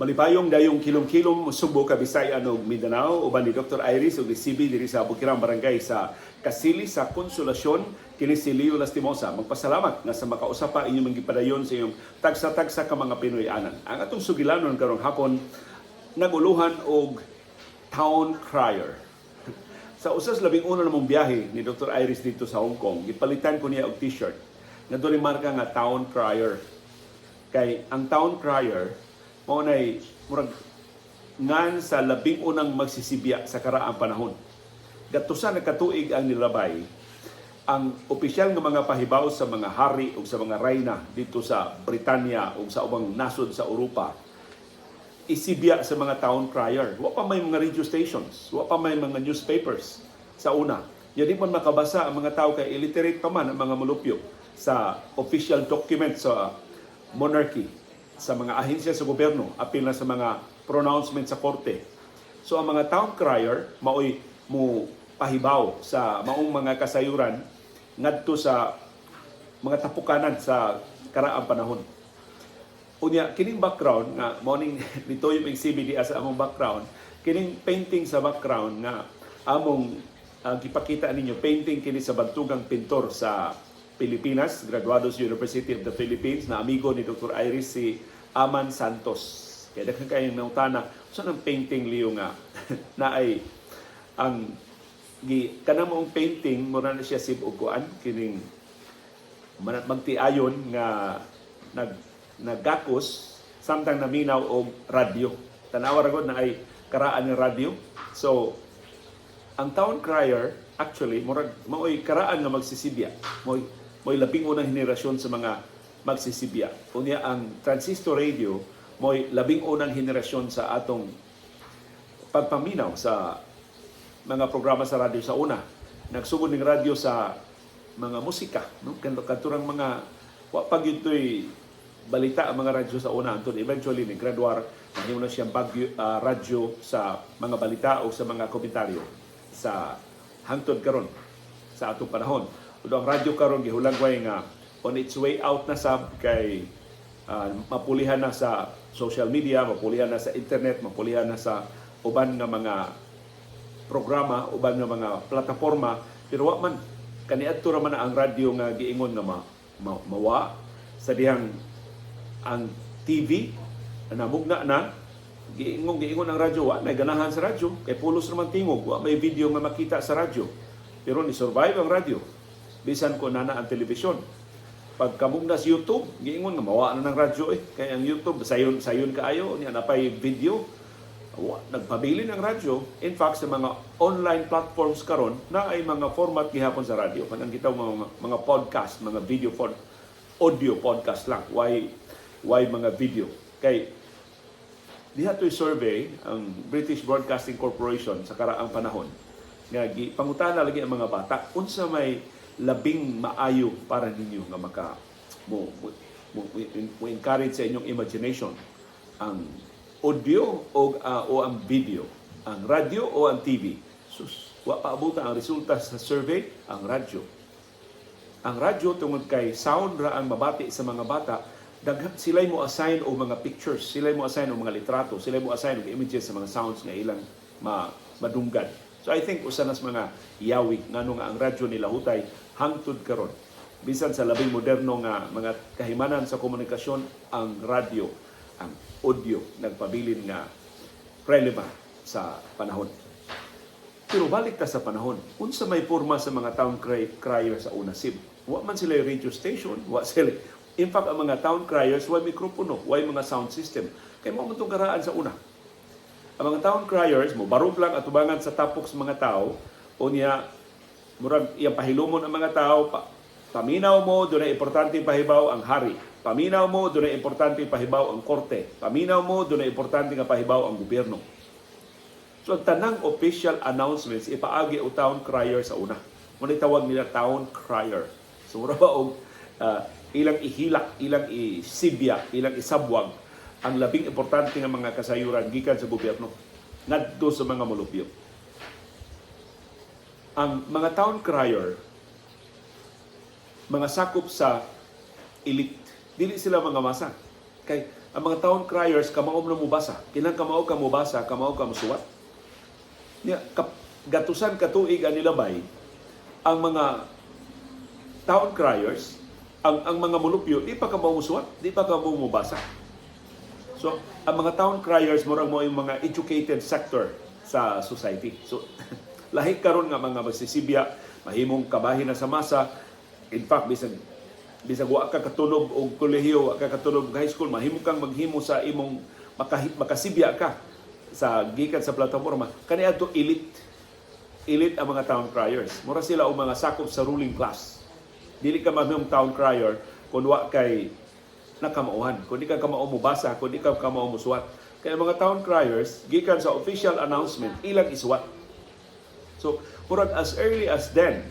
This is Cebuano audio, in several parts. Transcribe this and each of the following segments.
Malipayong dayong kilom-kilom, Sugbo, Kabisayan ug Mindanao, uban ni Dr. Iris ug ni CB diri sa Bukirang Barangay sa Kasili sa Konsolasyon. Kini si Leo Lastimosa magpasalamat nga sa makausa pa inyong gipadayon sa inyong tagsa-tagsa ka mga Pinoy-anan. Ang atong sugilanon karong hapon naguluhan og town crier. Sa usas 11 namong biyahe ni Dr. Iris dito sa Hong Kong, gipalitan ko niya og t-shirt na doon marka nga town crier. Kay ang town crier mao nay murag ngan sa 11 magsisibya sa karaang panahon. Gatusan nagkatuig ang nilabay, ang opisyal nga mga pahibaw sa mga hari o sa mga rayna dito sa Britanya o sa ubang nasod sa Europa isibya sa mga town crier. Wa pa may mga radio stations, wa pa may mga newspapers sa una. Ya di man makabasa ang mga tao kay illiterate pa man ang mga mulupyo sa official document sa monarchy, sa mga ahensya sa gobyerno, apil na sa mga pronouncement sa korte. So ang mga town crier maoy mo pahibaw sa maong mga kasayuran ngadto sa mga tapukanan sa karaang panahon. Unya, kining background nga morning dito yung CBD sa among background, kining painting sa background nga among gipakita ninyo, painting kini sa bantugang pintor sa Pilipinas, graduado sa University of the Philippines, na amigo ni Dr. Iris, si Aman Santos. Kaya daghan kayong nangutana, unsa nang painting, Leo, nga na ay ang gi kanang maong painting, mura na siya sib og kuan kining magtiayon nga nagakos samtang naminaw og radyo. Tanawa ra gud na ay karaan ng radyo. So ang town crier actually murag maoy karaan nga magsisibya. Mo'y 11 henerasyon sa mga magsisibya. Unya ang transistor radio mo'y 11 henerasyon sa atong pagpaminaw sa mga programa sa radyo sa una. Nagsugod ning radyo sa mga musika, no? Kanturang mga wa pa gyud to'y balita ang mga radyo sa una antod eventually ni graduar nahimo na siyang bagyo, radyo sa mga balita o sa mga komentaryo sa hangtod karon sa atong panahon. Although ang radyo karon gihulagway nga on its way out na sab kay mapulihan na sa social media, mapulihan na sa internet, mapulihan na sa uban nga mga programa, uban nga mga plataporma, pero wa man kaniadto ra man na ang radyo nga giingon nga mawa sa dihang ang TV namugna na. Giingon ang radyo wa may ganahan sa radyo kay pulos naman tingog, wa may video nga makita sa radyo, pero ni survive ang radyo bisan ko nana ang telebisyon. Pagkamugna sa YouTube, giingon nga mawa na ng radyo eh kay ang YouTube sayon sayon kaayo niya, napay video. Wa, nagpabilin ang radyo. In fact, sa mga online platforms karon na ay mga format gihapon sa radyo. Kanang kita mga podcast, mga video pod, audio podcast lang. Why mga video? Kay diha to'y survey ang British Broadcasting Corporation sa karaang panahon nga gipangutana lagi ang mga bata unsa may labing maayo para ninyo nga maka mo encourage sa inyong imagination, ang audio o ang video, ang radyo o ang TV. Sus, wa pa abutan ang resulta sa survey, ang radyo. Ang radyo tungod kay sound ra ang mabati sa mga bata, daghan sila mo assign og mga pictures, sila mo assign og mga litrato, sila mo assign og images sa mga sounds nga ilang madunggan. So I think usa na sa mga yawi ngano nga ang radyo nila hutay hangtod karon. Bisan sa labing moderno nga mga kahimanan sa komunikasyon, ang radyo, ang audio nagpabilin nga relevant sa panahon. Pero balik ta sa panahon, unsa may porma sa mga town crier sa una, sib? Wa man sila radio station, wa sila. In fact, ang mga town criers wa mikropono, wa mga sound system. Kay mao man tong karaan sa una. Ang mga town criers mo barog lang atubangan sa tapok sa mga tao, unya murag iyang pahilumon ang mga tao, paminaw mo, doon ay importante pahibaw ang hari. Paminaw mo, doon ay importante pahibaw ang korte. Paminaw mo, doon ay importante nga pahibaw ang gobyerno. So ang tanang official announcements ipaagi o town crier sa una. Muna tawag nila town crier. So mura ba og ilang ihilak, ilang isibya, ilang isabwag ang labing importante nga mga kasayuran gikan sa gobyerno ngadto sa mga mulupyo. Ang mga town crier mga sakop sa elite. Dili sila mga masa. Kay ang mga town criers kamao na mobasa. Kinahanglan kamao ka mobasa, kamao ka mosuwat. Nya gatusan ka tuig ang nilabay, ang mga town criers, ang mga mulupyo, di pa kamao mosuwat, di pa kamao mobasa. So, ang mga town criers, murag mao yung mga educated sector sa society. So, lahi karon nga mga magsisibya, mahimong kabahin na sa masa. In fact, bisag bisag wa ka katunob og kolehiyo, wa ka katunob og high school, mahimo kang maghimo sa imong makasibya ka sa gikan sa plataporma. Kani adto elite elite ang mga town criers. Mura sila og mga sakop sa ruling class. Dili ka mahimong town crier kung wa kay nakamauhan. Kung di ka kamao mobasa, kung di ka kamao musuwat. Kaya mga town criers, gikan sa official announcement, ilang isuwat. So, murag as early as then,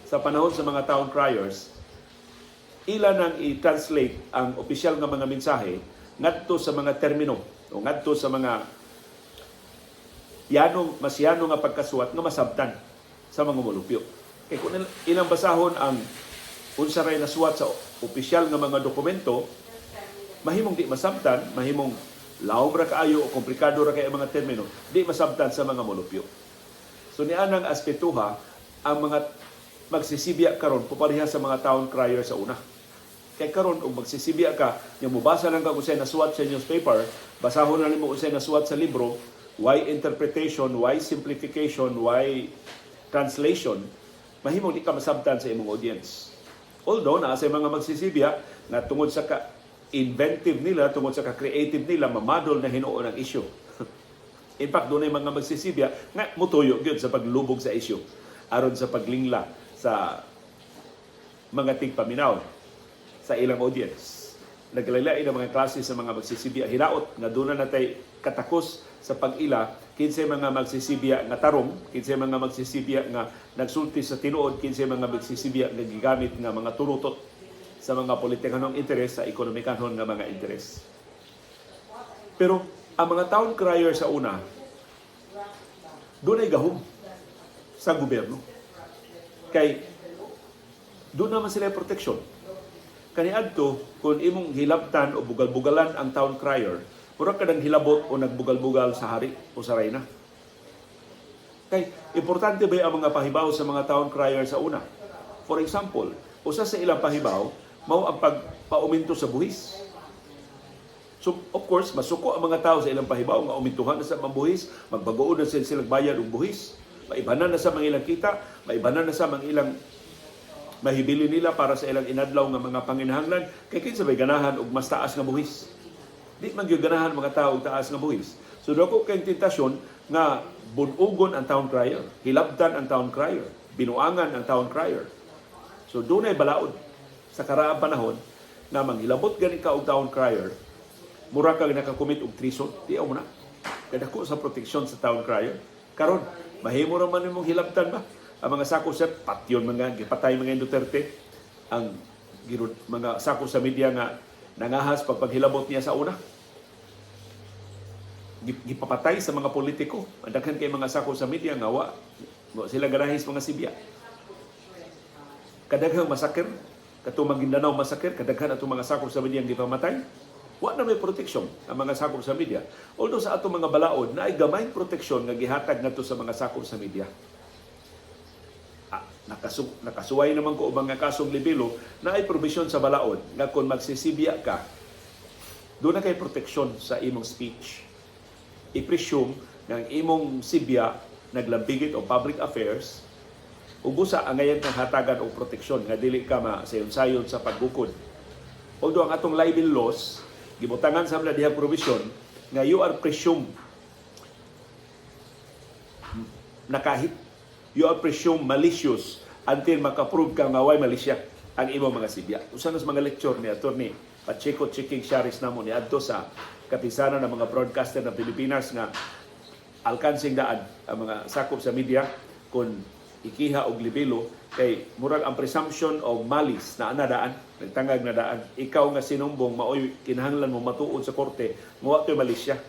sa panahon sa mga town criers, ila nang i-translate ang opisyal nga mga mensahe ngadto sa mga termino o ngadto sa mga yano, mas yano nga pagkasuwat nga masabtan sa mga mulupyo. Kay kung ilang basahon ang unsa ray nasuwat sa opisyal nga mga dokumento, mahimong di masabtan, mahimong lawom ra kaayo o komplikado ra kay ang mga termino, di masabtan sa mga mulupyo. So nianang aspetuha, ang mga magsisibya karon pupareha sa mga town crier sa una. Kay karon og magsisibya ka, nya mobasa lang ka unsay nasuwat sa newspaper, basahon na nimo unsay nasuwat sa libro, why interpretation, why simplification, why translation, mahimong di ka masabtan sa imong audience. Although naa sa mga magsisibya na tungod sa ka inventive nila, tungod sa ka-creative nila, mamadol na hinuon ang issue. In fact, dunay mga magsisibya nga mutuyo gyud sa paglubog sa issue aron sa paglingla sa mga tigpaminaw sa ilang audience. Naglain ang mga klase sa mga magsisibya hinaot nga doon na natay katakos sa pag-ila kinsay mga magsisibya nga tarong, kinsay mga magsisibya nga nagsulti sa tinuod, kinsay mga magsisibya nga gigamit nga mga turutot sa mga politikanong interes, sa ekonomikanhon nga mga interes. Pero ang mga town crier sa una, dunay gahom sa gobyerno. Kay doon naman sila proteksyon. Kaniadto, kung imong hilabtan o bugal-bugalan ang town crier, murag ka nang hilabot o nagbugal-bugal sa hari o sa reyna. Kay importante ba ang mga pahibaw sa mga town crier sa una? For example, usa sa ilang pahibaw mao ang pagpauminto sa buhis. So, of course, masuko ang mga tao sa ilang pahibaw nga umintuhan na sa mga buhis, magbagoon na sila silang bayad og buhis, maibanan na sa mga ilang kita, maibanan na sa mga ilang mahibili nila para sa ilang inadlaw nga mga panginahanglan, kay kinsa may ganahan og mas taas nga buhis? Di man gyud ganahan mga tao og taas nga buhis. So dako kay tentasyon nga bunugon ang town crier, hilabtan ang town crier, binuangan ang town crier. So dunay balaod sa karaang panahon na manghilabot gani ka og town crier, mura kag nakakomit og treason. Di mo na. Kadako sa proteksyon sa town crier. Karon, mahimo ra man imong hilabtan ba? Ang mga sako sa patyon mga gipatay mga Duterte, ang mga sako sa media nga nangahas pag paghilabot niya sa una. Gipapatay sa mga politiko. Ang daghan kay mga sako sa media nga wa sila ganahis mga sibya. Kadaghang masakir, katong Maguindanao masakir, kadaghan atong mga sakop sa media ang gipamatay. Wa na may proteksyon ang mga sakop sa media. Although sa atong mga balaod, naay gamay proteksyon nga gihatag ngadto sa mga sakop sa media. Ah, nakasuway naman ko og mga kasong libelo, naay probisyon sa balaod nga kung magsisibya ka, duna kay proteksyon sa imong speech. I-presume nga ang imong sibya naglambigit o public affairs ug busa angayan kang hatagan og proteksyon nga dili ka masayon-sayon sa pagbukod. Although ang atong libel laws, gibutangan sa mga dihang provision nga you are presumed nakahit, you are presumed malicious until makaprove ka nga way malisya ang imong mga sibya. Usa na sa mga lecture ni Attorney Pacheco Chiking Seares namo niadto sa kapisanan ng mga broadcaster ng Pilipinas nga alkansing daan ang mga sakop sa media kung ikiha og libelo, kay murag ang presumption of malice na ana daan, nagtangag na daan. Ikaw nga sinumbong, maoy kinahanglan mo matuod sa korte nga wa to'y malisya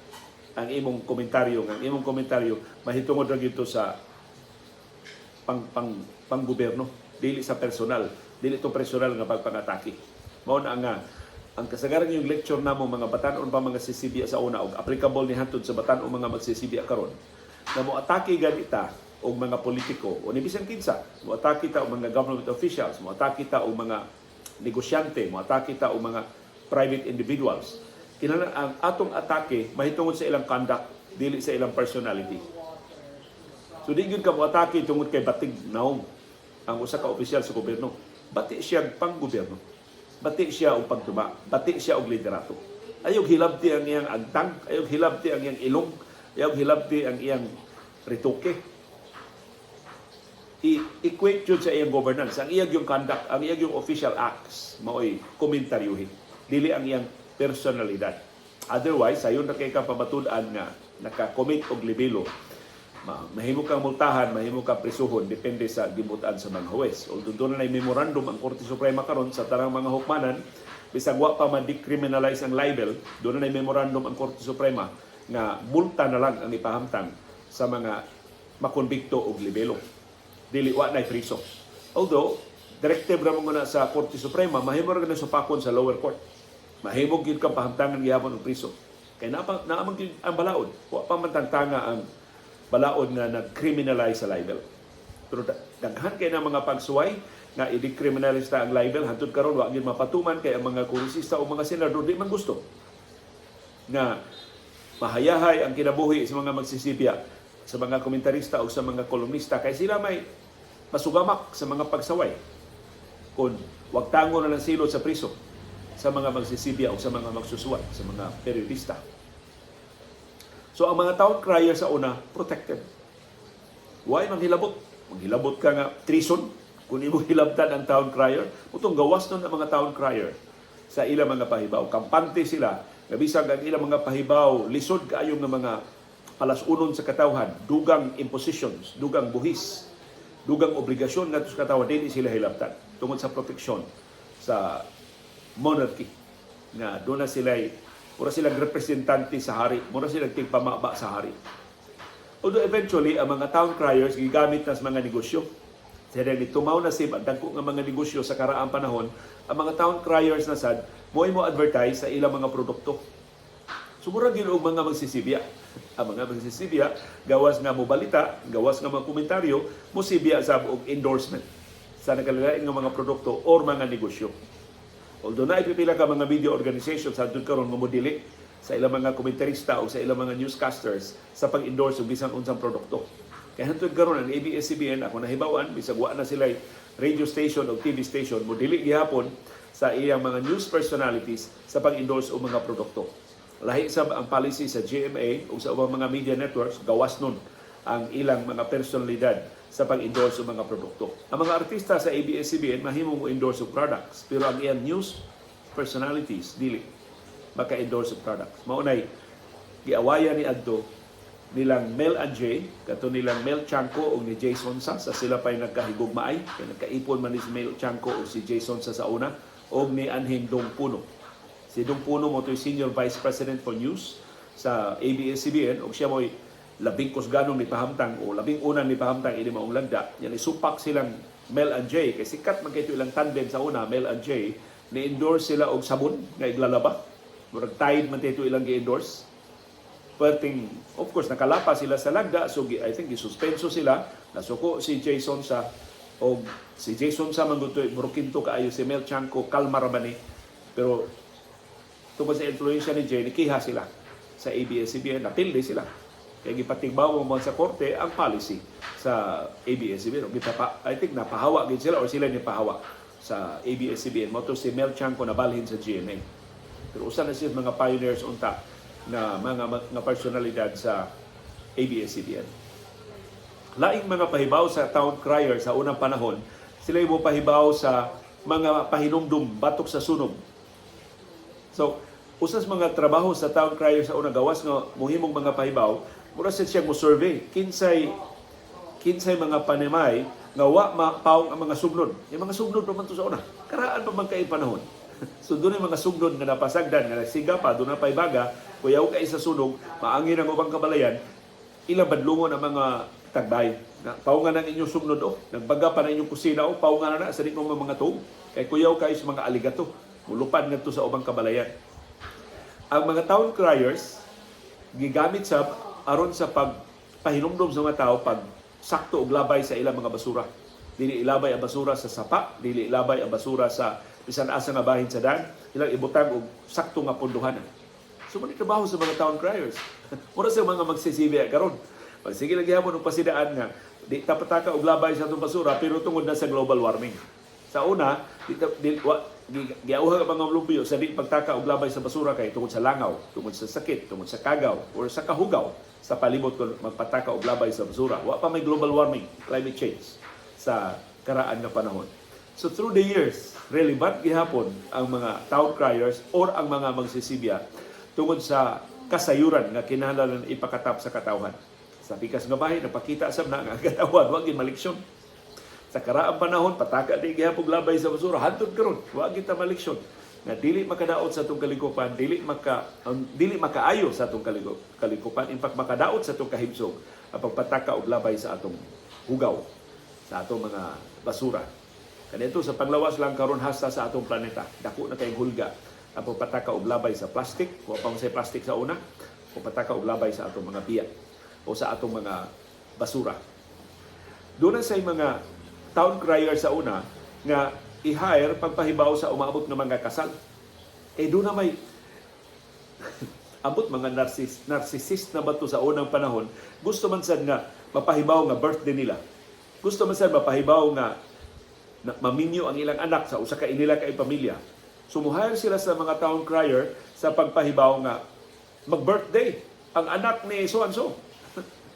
ang imong komentaryo, nga ang imong komentaryo mahitungod ra gyud to sa pang pang panggobyerno, dili sa personal, dili to personal nga pagpangatake. Mao na nga Ang kasagaran yung lecture namo mga batan-on pa mga sisibya sa una og applicable ni hantod sa batan-on mga magsisibya karon, na moatake ganita og mga politiko o ni bisan kinsa, moatake ta og mga government officials, moatake ta og mga negosyante, moatake ta og mga private individuals, kinahanglan ang atong atake mahitungod sa ilang conduct, dili sa ilang personality. So di gyud ka moatake tungod kay batig naong ang usa ka opisyal sa gobyerno. Bati siya pang-gobyerno. Bati siya og pagtuma, bati siya og liderato. Ayaw hilabti ang iyang agtang, ayaw hilabti ang iyang ilong, ayaw hilabti ang iyang rituke. I-equate yun sa iyang governance, ang iyang yung conduct, ang iyang yung official acts, maoy komentaryuhin. Dili ang iyang personalidad. Otherwise, sayon na kay ka pamatud-an nga naka-commit og libelo, mahimo kang multahan, mahimo kang prisuhon, depende sa gibutan sa mga huwes. Although doon na memorandum ang Korte Suprema karon sa tanang mga hukmanan, bisag wa pa ma-decriminalize ang libel, doon na memorandum ang Korte Suprema nga multa na lang ang ipahamtang sa mga makonbikto og libelo. Dili, wa na priso. Although directive ra mo na sa Korte Suprema, mahimo ra gani supakon sa lower court. Mahimo gyud kang pahamtangan gihapon og priso. Kay naa man gyud ang balaod. Wa pa man tangtanga ang balaod nga nag-criminalize sa libel. Pero daghan kay na mga pagsuway nga i-decriminalize ta ang libel, hantud karon wa gyud mapatuman kay ang mga kongresista o mga senador di man gusto nga mahayahay ang kinabuhi sa mga magsisibya, sa mga komentarista o sa mga kolumnista, kay sila may masugamak sa mga pagsaway kung wag tango na lang silot sa priso sa mga magsisibya o sa mga magsusuwat, sa mga periodista. So ang mga town crier sa una, protected. Why manghilabot? Manghilabot ka nga treason kung imo hilabtan ang town crier. Utong gawas nun ang mga town crier sa ilang mga pahibaw. Kampante sila nga bisag ang ilang mga pahibaw lisod kaayo nga mga palasunon sa katawhan, dugang impositions, dugang buhis, dugang obligasyon ngadto sa katawhan, dili sila hilabtan tungod sa proteksyon sa monarchy nga doon na sila, mura silang representante sa hari, mura silang tigpamaba sa hari. Although eventually, ang mga town criers gigamit na sa mga negosyo. Sa dahil tumaw na sib ang dagko nga mga negosyo sa karaang panahon, ang mga town criers na sad mo advertise sa ilang mga produkto. So mura gyud og mga magsisibya. Ang mga magsisibya, gawas nga mobalita, gawas nga mga komentaryo, mosibya sab og endorsement sa nagkalain nga mga produkto or mga negosyo. Although naipipila ka mga media organizations sa karon nga modili sa ilang mga komentarista o sa ilang mga newscasters sa pag-endorse og bisan unsang produkto. Kaya hantod karon ang ABS-CBN, ako nahibawan, bisag wa na sila radio station o TV station, modili gihapon sa iyang mga news personalities sa pag-endorse og mga produkto. Lahi sab ang policy sa GMA o sa ubang mga media networks, gawas nun ang ilang mga personalidad sa pag-endorse og mga produkto. Ang mga artista sa ABS-CBN mahimong mo-endorse og products, pero ang iyang news personalities dili maka-endorse og products. Mao nay giawayan ni adto nilang Mel and Jay, kato nilang Mel Chanco og ni Jason Sa, sa sila pa'y nagkahigugmaay, kay nagkaipon man ni si Mel Chanco og si Jason Sa sa una, og ni anhing Dong Puno. Si Dong Puno mo to'y Senior Vice President for News sa ABS-CBN og siya mo'y labing kusganong ni pahamtang o labing unang ni pahamtang ini maong lagda. Yan, isupak silang Mel and Jay kay sikat man kay ilang tandem sa una, Mel and Jay. Ni-endorse sila og sabon nga iglalaba. Murag Tide man ito ilang gi-endorse. Perting, of course, nakalapa sila sa lagda, so I think gisuspenso sila. Nasuko si Jason sa og si Jason sa manggutoy murukinto kaayo. Si Mel Chanco kalma ra man ni, pero tungkol sa influensya ni Jay, nikiha sila sa ABS-CBN, napildi sila. Kaya gipatigbaw mo sa korte ang policy sa ABS-CBN. Gipapa, I think napahawa gid sila or sila ni pahawa sa ABS-CBN. Mo to si Mel Chanco nabalhin sa GMA. Pero usa na siya mga pioneers unta na mga personalidad sa ABS-CBN. Laing mga pahibaw sa town crier sa unang panahon, sila mo pahibaw sa mga pahinumdum batok sa sunog. So, usas mga trabaho sa town crier sa unang, gawas nga muhimong mga pahibaw, mura sad siya mo survey kinsay kinsay mga panimay nga wa mapaong ang mga sugnod. Yung mga sugnod pa man to sa una. Karaan pa man kay panahon. So doon yung mga sugnod nga napasagdan, nga nagsiga pa, doon na pa'y baga, kuyaw kay sa sunog, maangin ang ubang kabalayan, ilang badlungon ang mga tagbay. Na, paungan ang inyong sugnod, oh. Nagbaga pa na inyong kusina, oh. Paungan na na sa di mo mga tuog. Kay kuyaw kayo sa mga aligato. Mulupad ngadto sa ubang kabalayan. Ang mga town criers gigamit sa aron sa pagpahinumdom sa mga tao pag sakto og labay sa ilang mga basura. Dili ilabay ang basura sa sapa, dili ilabay ang basura sa bisan asa nga bahin sa daan, ilang ibutang og sakto nga pondohan. So mo trabaho sa mga town criers. Mura sa mga magsisibi karon. Pag sige lang gihapon og pasidaan nga di ta pataka og labay sa atong basura, pero tungod na sa global warming. Sa una, di, ta- di, wa, giauhag ang mga lumpio sa di pagtaka og labay sa basura kay tungod sa langaw, tungod sa sakit, tungod sa kagaw or sa kahugaw sa palibot kung magpataka og labay sa basura. Wa pa may global warming, climate change sa karaan nga panahon. So through the years, relevant gihapon ang mga town criers or ang mga magsisibya tungod sa kasayuran nga kinahanglan ipakatap sa katawhan. Sa pikas nga bahin, napakita sab na nga ang katawhan wa gyud maleksyon. Sa karaang panahon, pataka di gihapon labay sa basura hantod karon, wa gyud ta maleksyon nga dili makadaot sa atong kalikupan, dili makaayo sa atong kalikupan, in fact makadaot sa atong kahimsog ang pagpataka og labay sa atong hugaw, sa atong mga basura. Kanito sa panglawas lang karon hasta sa atong planeta. Dako na kay hulga ang pagpataka og labay sa plastic, wa pa man say plastic sa una, pagpataka og labay sa atong mga biya o sa atong mga basura. Doon na say mga town crier sa una nga i-hire pagpahibaw sa umaabot ng mga kasal. Eh doon na may ambot mga narcissist na ba to sa unang panahon, gusto man sad nga mapahibaw nga birthday nila. Gusto man sad mapahibaw nga na, maminyo ang ilang anak sa usa ka inila kay pamilya. So muhire sila sa mga town crier sa pagpahibaw nga mag-birthday ang anak ni so and so.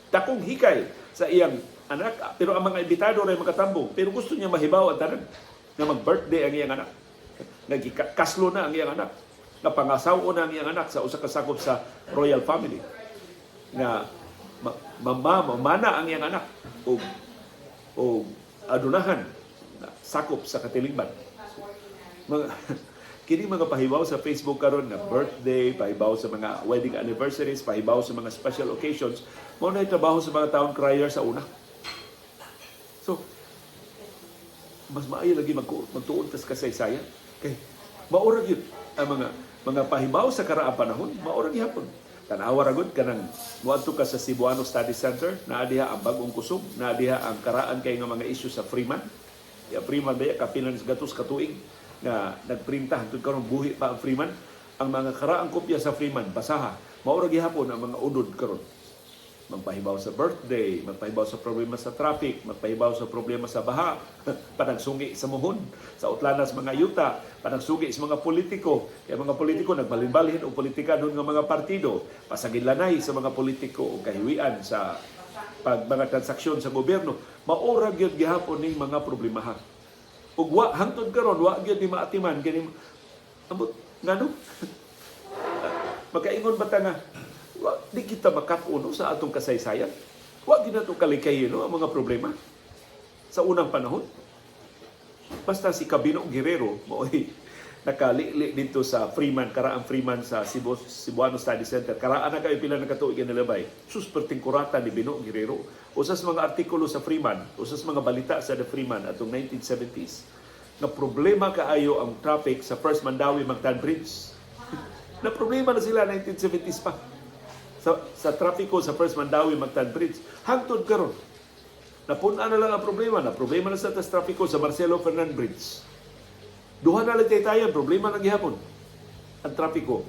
Dakong hikay sa iyang anak, pero ang mga imbitado ray makatambong, pero gusto niya mahibaw ang tanan nga mag-birthday ang iyang anak. Nagikaslo na ang iyang anak. Napangasaw na ang iyang anak sa usa ka sakop sa royal family. Nga mamana ang iyang anak o adunahan na sakop sa katilingban. Mga kini mga pahibaw sa Facebook karon nga birthday, pahibaw sa mga wedding anniversaries, pahibaw sa mga special occasions, mao na trabaho sa mga town crier sa una. So, mas maayo lagi magtuon tas kasaysayan. Kay maura gyud ang mga pahibaw sa karaang panahon, maura gihapon. Tan-awa ra gud kanang moadto ka sa Cebuano Study Center, naa diha ang bag-ong kusog, naa diha ang karaan kay nga mga issue sa Freeman. Ya Freeman ba kapila ni gatos ka tuig nga nagprinta hangtod karon buhi pa ang Freeman. Ang mga karaang kopya sa Freeman, basaha, maura gihapon ang mga udod karon. Magpahibaw sa birthday, magpahibaw sa problema sa traffic, magpahibaw sa problema sa baha, panagsungi sa muhon, sa utlanas mga yuta, panagsungi sa mga politiko. Kaya mga politiko nagbalinbalhin og politika nun nga mga partido, pasaginlanay sa mga politiko o kahiwian sa pag mga transaksyon sa gobyerno, maura gyud gihapon ning mga problemaha. Ug wa hangtod karon wa gyud ni maatiman kini ambot ngano. Makaingon ba ta nga wa, di kita makat-uno sa atong kasaysayan? Wa gyud nato kalikayin, no, ang mga problema sa unang panahon. Basta si Kabino Guerrero mao'y nakalili dito sa Freeman, karaang Freeman sa Cebuano Study Center. Karaan na kayo pila na katuig ang nilabay. Sus, perting kurata ni Bino Guerrero. Usas mga artikulo sa Freeman, usas mga balita sa The Freeman atong 1970s, na problema kaayo ang traffic sa First Mandaue Mactan Bridge. Na problema na sila 1970s pa sa trapiko sa First Mandaue Mactan Bridge. Hangtod karon, napun-an na lang ang problema. Na problema na sa tas trapiko sa Marcelo Fernan Bridge. Duha na lang tayo, problema na gihapon ang trapiko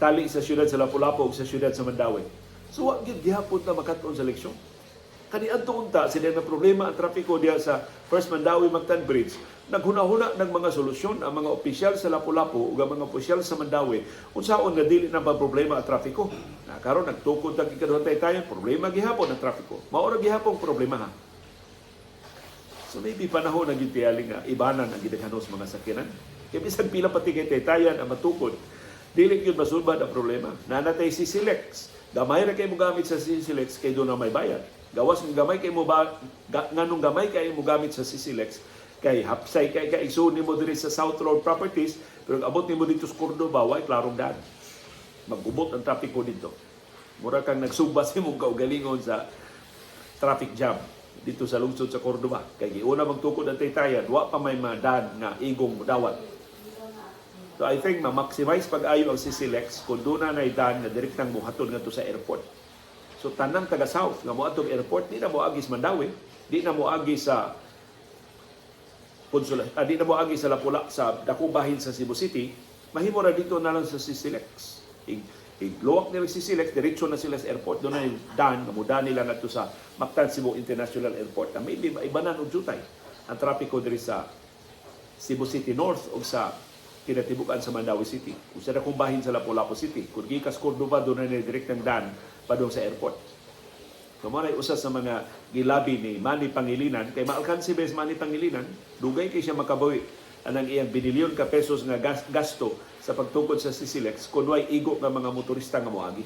tali sa siyudad sa Lapu-Lapu ug sa siyudad sa Mandaue. So wa gyud gihapon ta makat-on sa leksyon. Kaniadto unta sila na problema ang trapiko diha sa First Mandaue Mactan Bridge. Naghuna-huna ng mga solusyon ang mga opisyal sa Lapu-Lapu ug ang mga opisyal sa Mandaue unsaon nga dili na ba problema ang trapiko. Na karon nagtukod ang ikaduhang taytayan, problema gihapon ang trapiko. Mao ra gihapon problema ha. So maybe panahon na gyud tiyali nga ibanan ang gidaghanon sa mga sakyanan. Kay bisan pila pati kay taytayan ang matukod, dili gyud masulbad ang problema. Nanatay si Silex. Gamay ra kay mo gamit sa CCLEX kay doon na may bayad. Gawas ng gamay kay mo ba nganong gamay kay mo gamit sa CCLEX kay hapsay kay kay igsoon nimo diri sa South Road Properties, pero abot nimo dito sa Cordova, way klarong daan. Magubot ang trapiko dito. Mura kang nagsugba sa imong kaugalingon sa traffic jam dito sa lungsod sa Cordova. Kay giuna magtukod ang taytayan, wa pa may madaan nga igong dawat. So I think ma-maximize pag-ayo ang CCLEX kung doon na dan nga direktang muhatod ngadto sa airport. So tanang taga South nga moadtong airport, di na moagi sa Mandaue, di na moagi sa Consol, di na moagi sa Lapula, sa dakong bahin sa Cebu City, mahimo ra dito na lang sa CCLEX. Igluwak nila si CCLEX, diretso na sila sa airport. Doon na yung dan, nga mudan nila ngadto sa Mactan Cebu International Airport. Na maybe maibanan og jutay ang trapiko diri sa Cebu City North o sa kinatibukan sa Mandaue City. Kung sa dakong bahin sa Lapu-Lapu City. Kung gikas Cordova, doon na direktang dan padung sa airport. So, mao usa sa mga gilabi ni Manny Pangilinan, kay maalkansi ba si Manny Pangilinan, dugay kay siya makabawi anang iyang binilyon ka pesos nga gasto sa pagtukod sa CCLEX kung way igo nga mga motorista nga moagi.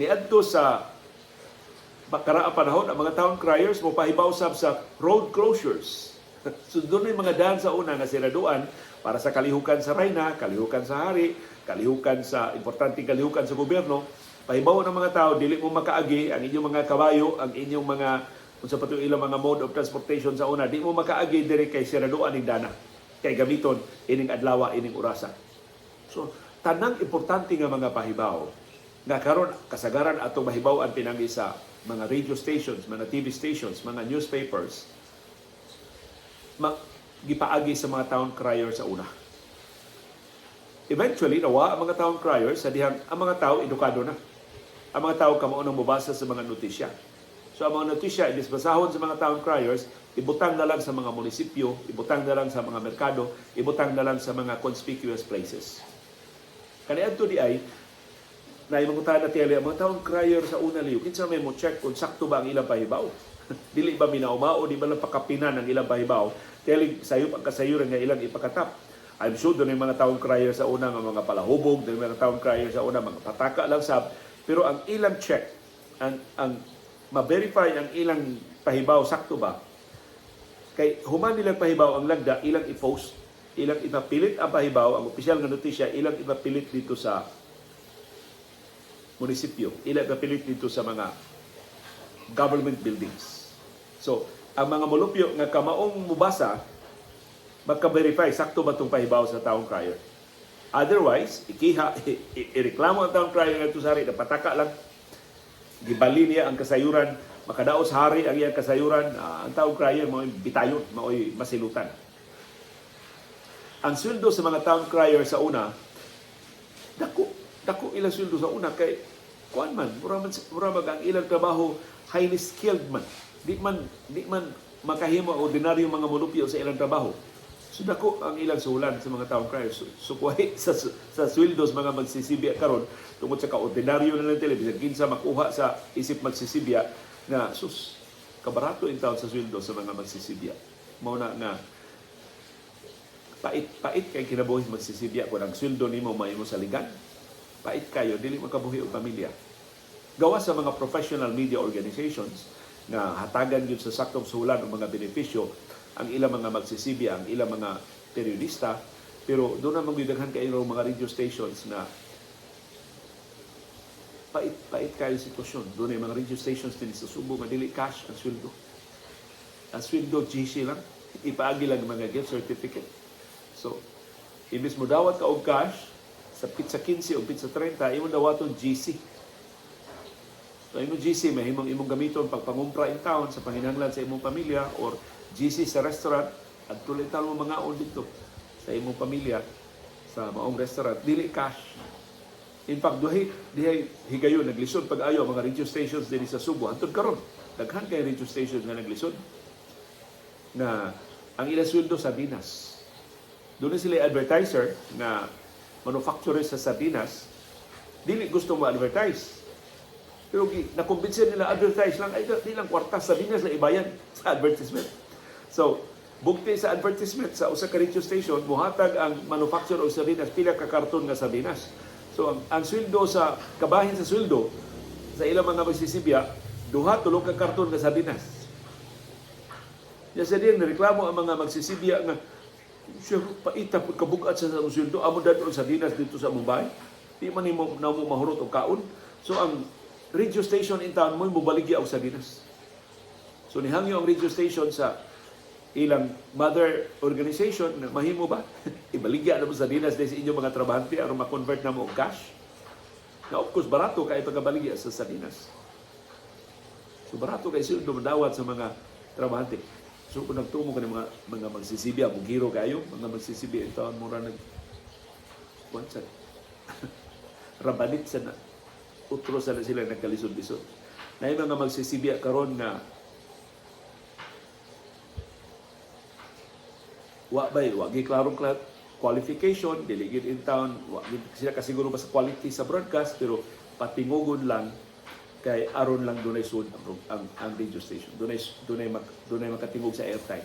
Niadto sa makaraa panahon, ang mga town criers mo pahibaw sab sa road closures. So doon yung mga daan sa una nga siraduan para sa kalihukan sa rayna, kalihukan sa hari, kalihukan sa importante, kalihukan sa gobyerno. Pahibaw ng mga tao, dili mo makaagi ang inyong mga kabayo, ang inyong mga unsa pa ilang mga mode of transportation sa una, di mo makaagi diri kay siraduan ning dana. Kay gamiton ining adlaw, ining orasa. So tanang importante nga mga pahibaw nga karon kasagaran atong mahibaw-an pinangi sa mga radio stations, mga TV stations, mga newspapers, gipaagi sa mga town crier sa una. Eventually, nawa ang mga town criers sa dihang ang mga tao edukado na. Ang mga tao kamao nang mobasa sa mga notisya. So ang mga notisya, imbis basahon sa mga town criers, ibutang na lang sa mga munisipyo, ibutang na lang sa mga merkado, ibutang na lang sa mga conspicuous places. Kaniadto di ay, na imong na tele, ang mga town crier sa una liyo, kinsa may mo check kung sakto ba ang ilang pahibaw? Dili ba minaumao, di ba lang pakapinan ang ilang pahibaw? Tele, sayop ang kasayuran nga ilang ipakatap. I'm sure doon yung mga town crier sa una nga mga palahubog, doon yung mga town crier sa una mga pataka lang sab, pero ang ilang check, ang ma-verify ang ilang pahibaw sakto ba? Kay human nilang pahibaw ang lagda, ilang i-post, ilang ipapilit ang pahibaw, ang opisyal nga notisya, ilang ipapilit dito sa munisipyo, ilang ipapilit dito sa mga government buildings. So, ang mga molupyo nga kamaong mubasa, magka-verify sakto ba itong pahibaw sa town crier. Otherwise, ikiha, ireklamo ang town crier ngadto sa hari, napataka lang, gibali niya ang kasayuran, makadaos hari ang iyang kasayuran, ang town crier mao'y bitayon, mao'y masilutan. Ang sweldo sa mga town crier sa una, dako, dako ilang sweldo sa una kay kuan man, mura mag ang ilang trabaho highly skilled man. Di man makahimo ang ordinaryo mga molupyo sa ilang trabaho. So dako ang ilang suhulan sa mga town criers. So kuhay sa sweldo sa mga magsisibya karon tungod sa kaordinaryo na lang tele bisan kinsa makuha sa isip magsisibya nga sus kabarato in taon sa sweldo sa mga magsisibya. Mao na nga pait pait kay kinabuhi magsisibya kung ang sweldo nimo mahimo saligan. Pait kayo, dili makabuhi og pamilya. Gawas sa mga professional media organizations nga hatagan gyud sa saktong suhulan og mga benepisyo ang ilang mga magsisibya, ang ilang mga periodista, pero doon naman gyud daghan kaayo mga radio stations na pait pait kayo sitwasyon. Doon ay mga radio stations din sa Subo nga dili cash ang sweldo. Ang sweldo GC lang, ipaagi lang ang mga gift certificate. So, imbis mo dawat ka og cash sa petsa 15 o petsa 30, imong dawaton GC. So, imong GC, mahimong imong gamiton pag pangumpra in town sa panginahanglan sa imong pamilya or GC sa restaurant, at tuloy mo mga dito sa imong pamilya sa maong restaurant, dili cash. In fact, duhay dihay higayon naglisod pag-ayo ang mga radio stations dinhi sa Subo. Hantod karon, daghan kay radio stations nga naglisod na ang ilang sweldo sardinas. Doon na sila advertiser na manufacturer sa sardinas, dili gusto mo advertise. Pero nakumbinsi nila advertise lang, ay di lang kwarta, sardinas lang ibayad sa advertisement. So, bugti sa advertisement sa usa ka radio station, muhatag ang manufacturer og sardinas pila ka karton nga sardinas. So, ang sweldo sa kabahin sa sweldo sa ilang mga magsisibya, duha tulo ka karton nga sardinas. Ya sa din reklamo ang mga magsisibya nga siya paita pud kabugat sa among sweldo, amo dadon sardinas dito sa Mumbai. Di man nimo na mo mahurot og kaon. So ang radio station in town mo mobaligya og sardinas. So nihangyo ang radio station sa Ilang mother organization na mahimo ba ibaligya na mo sardinas sa inyong mga trabahante aron ma-convert na mo og cash? Na of course, barato kay pagabaligya sa sardinas. So barato kay sweldo madawat sa mga trabahante. So kung nagtumo ka ng mga magsisibya, mugiro kayo, mga magsisibya ito mura nag kuan sa rabanit sa na, utro sa na sila nagkalisod-lisod. Na yung mga magsisibya karon nga wa bay wa gi klarong qualification, dili gid in town, wa gid sila kasiguro ba sa quality sa broadcast, pero patingugon lang kay aron lang dunay sud ang radio station, dunay makatingog sa airtime.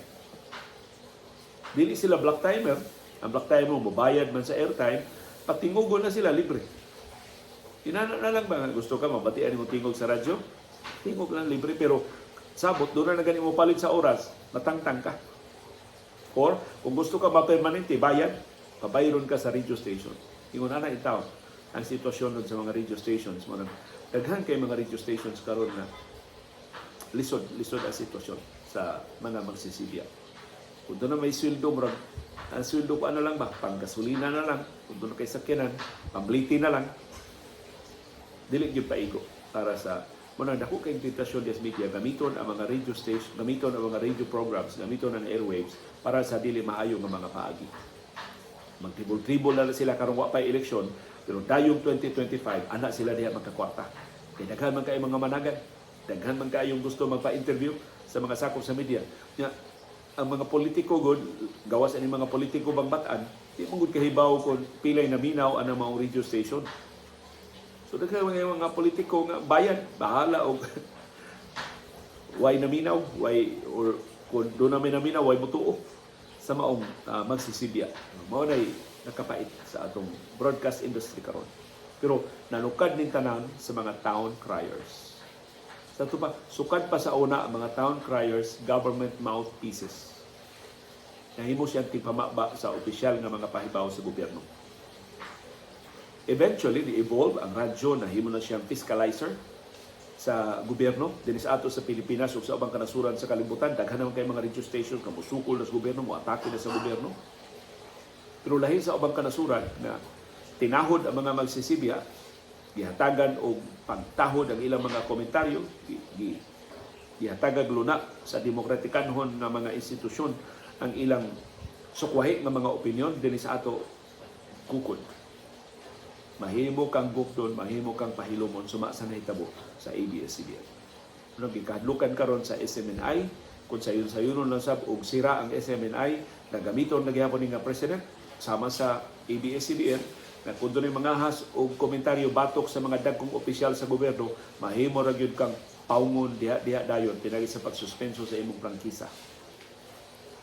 Dili sila block timer. Ang block timer mobayad man sa airtime. Patingugon na sila libre. Inana na lang ba nga gusto ka mabatian mo tingog sa radyo, tingog lang libre, pero sabot doon na gani mo palit sa oras, matangtang ka. Or kung gusto ka mapermanente, bayad, pabayron ka sa radio station. Ingon ana itaw ang sitwasyon dun sa mga radio stations mo. Daghan kay mga radio stations karon na lisod, lisod ang sitwasyon sa mga magsisibya. Kung doon na may sweldo, murag ang sweldo ko ano lang ba, panggasolina na lang, kung doon kay sakyanan, pambliti na lang, dili gyud paigo para sa muna dako kay tentasyon des media gamiton ang mga radio station, gamiton ang mga radio programs, gamiton ang airwaves para sa dili maayo nga mga paagi. Magtribol-tribol na sila karong wa pay eleksyon, pero dayong 2025 ana sila diha magkakwarta. Kay daghan man kay mga managan, daghan man kayong gusto magpa-interview sa mga sakop sa media. Nya, ang mga politiko god, gawas ani mga politiko bang batan, di man gud kahibaw kon pilay naminaw ang mga radio station. So daghan mga politiko nga bayan, bahala og way naminaw, way or kung doon namin naminaw, way mutuo sa maong magsisibya. Mao nay nakapait sa atong broadcast industry karon. Pero nanukad ning tanan sa mga town criers. Sa ato pa, sukad pa sa una ang mga town criers, government mouthpieces. Nahimo siyang tigpamaba sa opisyal nga mga pahibaw sa gobyerno. Eventually, ni-evolve ang radyo, nahimo na siyang fiscalizer sa gobyerno dinhi sa ato sa Pilipinas ug sa ubang kanasuran sa kalibutan. Daghan naman kay mga radio station nga mosukol na sa gobyerno, moatake na sa gobyerno. Pero lahi sa ubang kanasuran na tinahod ang mga magsisibya, gihatagan og pagtahod ang ilang mga komentaryo, gihatagag luna sa demokratikanhon nga mga institusyon ang ilang sukwahi nga mga opinyon, dinhi sa ato kukod. Mahimo kang gukdon, mahimo kang pahilumon suma sa nahitabo sa ABS-CBN. Ano gikahadlukan karon sa SMNI kung sayon-sayonon lang sab og sira ang SMNI na gamiton na gihapon ni nga president sama sa ABS-CBN na kung dunay mga has og komentaryo batok sa mga dagkong opisyal sa gobyerno, mahimo ra gyud kang paungon diha diha dayon pinagi sa pagsuspenso sa imong prangkisa.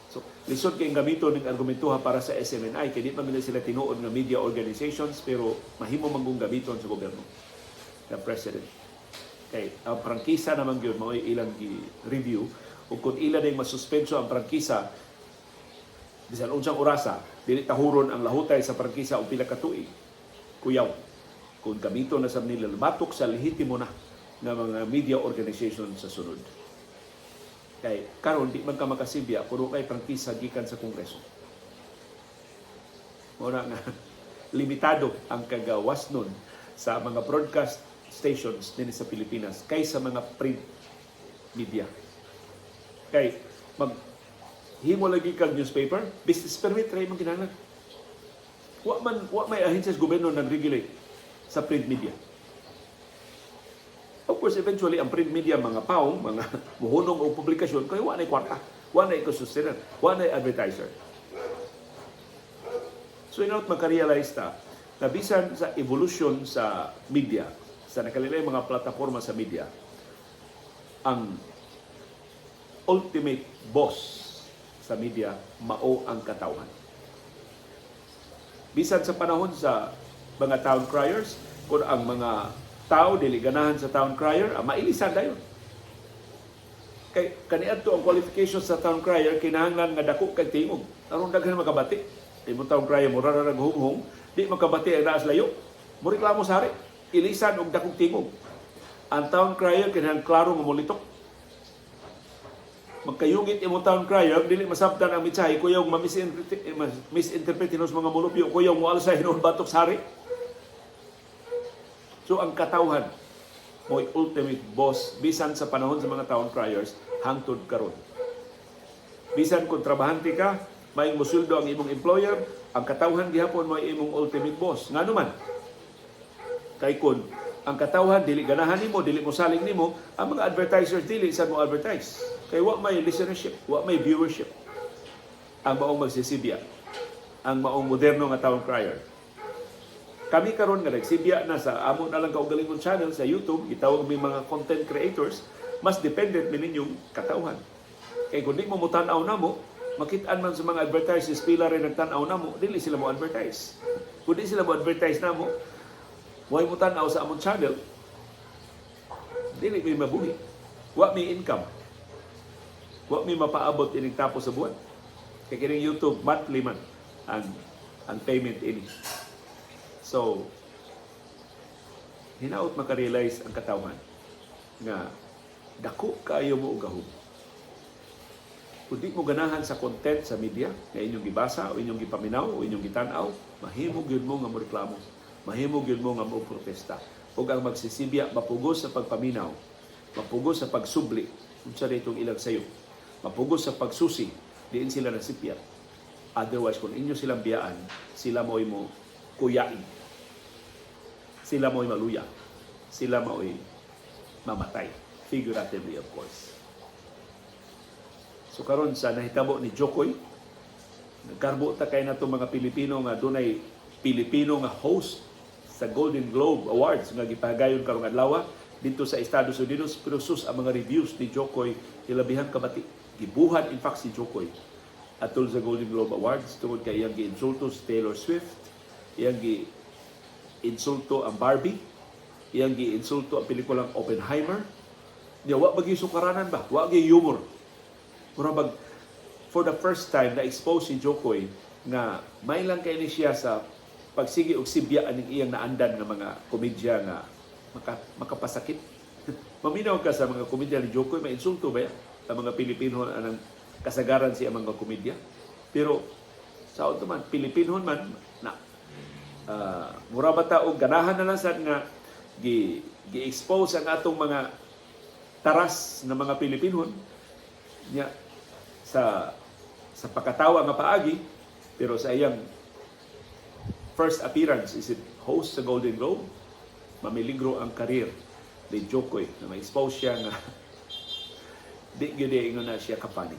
So, lisod kay gamiton ning argumentuha para sa SMNI kay di pa man sila tinuod nga media organizations, pero mahimo man kung gamiton sa gobyerno, the president. Kay ang prangkisa naman gyud mao'y ilang gi-review ug kung ila ding masuspenso ang prangkisa bisan unsang orasa, dili tahuron ang lahutay sa prangkisa og pila ka tuig. Kuyaw. Kung gamiton na sa nila batok sa lehitimo na nga mga media organization sa sunod. Kay karon di man ka makasibya kung kay prangkisa gikan sa Kongreso. Mao na nga limitado ang kagawas nun sa mga broadcast stations dinhi sa Pilipinas kaysa mga print media. Kay mag himo lagi kag newspaper, business permit ra imong kinahanglan. Wa may ahensya sa gobyerno nag-regulate sa print media. Of course, eventually, ang print media, mga paong, mga muhunong o publikasyon, kaya wa na'y kwarta, wa na'y sustenance, wa na'y advertiser. So, inaot makarealize ta, na bisan sa evolution sa media, sa nakalilay mga plataforma sa media, ang ultimate boss sa media, mao ang katawhan. Bisan sa panahon sa mga town criers, kung ang mga tao dili ganahan sa town crier, mailisan dayon. Kay kaniadto ang qualifications sa town crier, kinahanglan nga dako kag tingog aron daghan makabati. Imo town crier mura ra naghunghong, di makabati ang naas layo. Mo reklamo sa hari, ilisan og dakong tingog. Ang town crier kinahanglan klaro nga molitok. Magkayungit imo town crier, dili masabtan ang mensahe, kuyaw ma-misinterpret hinuon sa mga mulupyo, kuyaw mo alsa hinuon batok sa hari. So ang katawhan mo'y ultimate boss bisan sa panahon sa mga town criers hangtod karon. Bisan kung trabahante ka, may musuldo ang imong employer, ang katawhan gihapon mo'y imong ultimate boss. Ngano man? Kay kun ang katawhan dili ganahan nimo, dili mo saling nimo, ang mga advertisers dili sad mo advertise. Kay wa may listenership, wa may viewership. Ang maong magsisibya, ang maong moderno nga town crier. Kami karon nga nagsibya na sa amo na lang kaugalingon channel sa YouTube, gitawag mi mga content creators, mas dependent mi ninyong katawhan. Kay kung di mo mutan-aw namo, makit-an man sa mga advertisers pila rin nagtan-aw namo, dili sila mo advertise. Kung di sila mo advertise namo, way mo tan-aw sa among channel, dili mi mabuhi. Wa mi income. Wa mi mapaabot ining tapos sa buwan. Kay kining YouTube, monthly man ang payment ini. So, hinaot makarealize ang katawhan nga dako kaayo mo og gahom. Kung di mo ganahan sa content sa media nga inyong gibasa o inyong gipaminaw o inyong gitan-aw, mahimo gyud mo nga moreklamo. Mahimo gyud mo nga mo protesta. Ug ang magsisibya mapugos sa pagpaminaw, mapugos sa pagsubli unsa itong ilang sayo, mapugos sa pagsusi diin sila nasipya. Otherwise, kung inyo silang biyaan, sila mo'y mo kuyain. Sila mo'y maluya. Sila mo'y mamatay. Figuratively, of course. So karon sa nahitabo ni Jo Koy, nagkarbo ta kay nato mga Pilipino nga dunay Pilipino nga host sa Golden Globe Awards nga gipahagayon karong adlaw dito sa Estados Unidos, pero sus, ang mga reviews ni Jo Koy hilabihan kabati. Gibuhat in fact si Jo Koy atol sa Golden Globe Awards tungod kay iyang giinsulto si Taylor Swift, iyang gi-insulto ang Barbie, iyang gi-insulto ang pelikulang Oppenheimer. Niya wa bagi sukaranan ba? Wa gi humor. Mura bag for the first time na expose si Jo Koy nga may lang kay ni siya sa pagsigi og sibya aning iyang naandan nga mga komedya nga makapasakit. Maminaw ka sa mga komedya ni Jo Koy, may insulto ba ya? Ang mga Pilipino anang kasagaran siya mga komedya. Pero sa auto man, Pilipino man na mura ba ta og ganahan na lang sad nga gi gi-expose ang atong mga taras ng mga Pilipino niya sa pakatawa nga paagi. Pero sa iyang first appearance is it host sa Golden Globe, mamiligro ang career ni Jo Koy na ma-expose siya nga di gyud ingon na siya kapani.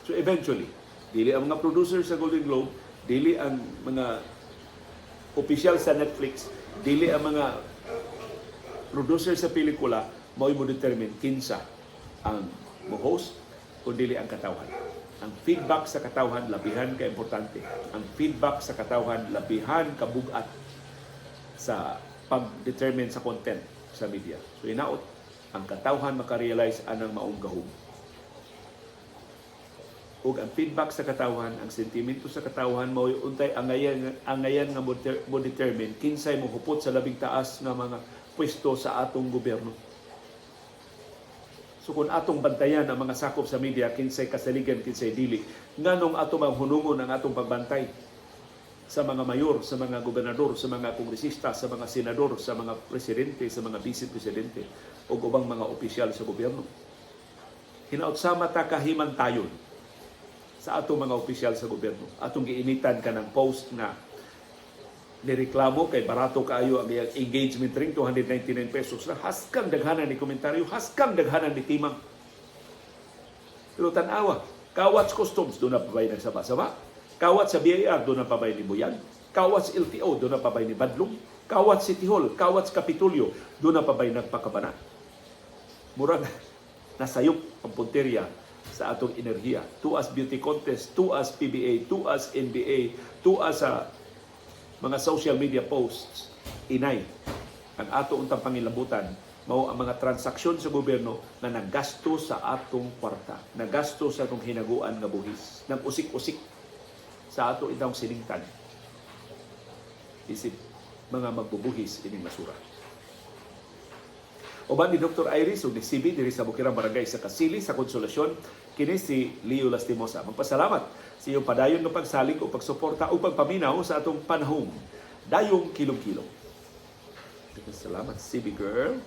So eventually, dili ang mga producer sa Golden Globe, dili ang mga opisyal sa Netflix, dili ang mga producer sa pelikula mao'y mo determine kinsa ang mo host kung dili ang katawhan. Ang feedback sa katawhan labihan ka importante. Ang feedback sa katawhan labihan kabugat sa pag-determine sa content sa media. So hinaot ang katawhan makarealize anang maong gahom. Ug ang feedback sa katawhan, ang sentimento sa katawhan mao'y untay angayan angayan nga mo determine kinsay mohupot sa labing taas nga mga pwesto sa atong gobyerno. So kung atong bantayan ang mga sakop sa media, kinsay kasaligan, kinsay dili, nganong ato mang hunungon ang atong pagbantay sa mga mayor, sa mga gobernador, sa mga kongresista, sa mga senador, sa mga presidente, sa mga vice-presidente o ubang mga opisyal sa gobyerno? Hinaot sama ta kahimantayon sa atong mga opisyal sa gobyerno. Atong giinitan ka ng post na nireklamo kay barato kaayo ang iyang engagement ring, 299 pesos na. Haskang daghanan ni komentaryo, haskang daghanan ni timang. Pero tan-awa, kawat sa customs, duna pa ba'y nagsaba-saba? Kawat sa BIR, duna pa ba'y ni buyag? Kawat sa LTO, duna pa ba'y ni badlong? Kawat City Hall, kawat sa Kapitolyo, duna pa ba'y nagpakabana? Murag nasayop ang punteriya sa atong enerhiya. Tuas beauty contest, tuas PBA, tuas NBA, tuas sa mga social media posts, inay. Ang ato untang pangilambutan mao ang mga transaksyon sa gobyerno na nagasto sa atong kwarta, nagasto sa atong hinaguan nga buhis, nag-usik-usik sa ato itong siningtan. Isip mga magbubuhis ining basura. Uban ni Dr. Iris ug ni CB diri sa Bukirang Barangay sa Kasili sa Konsolasyon, kini si Leo Lastimosa. Magpasalamat sa iyong padayon nga pagsalig o pagsuporta o pagpaminaw sa atong panahong Dayong Kilom-Kilom. Salamat, CB girl.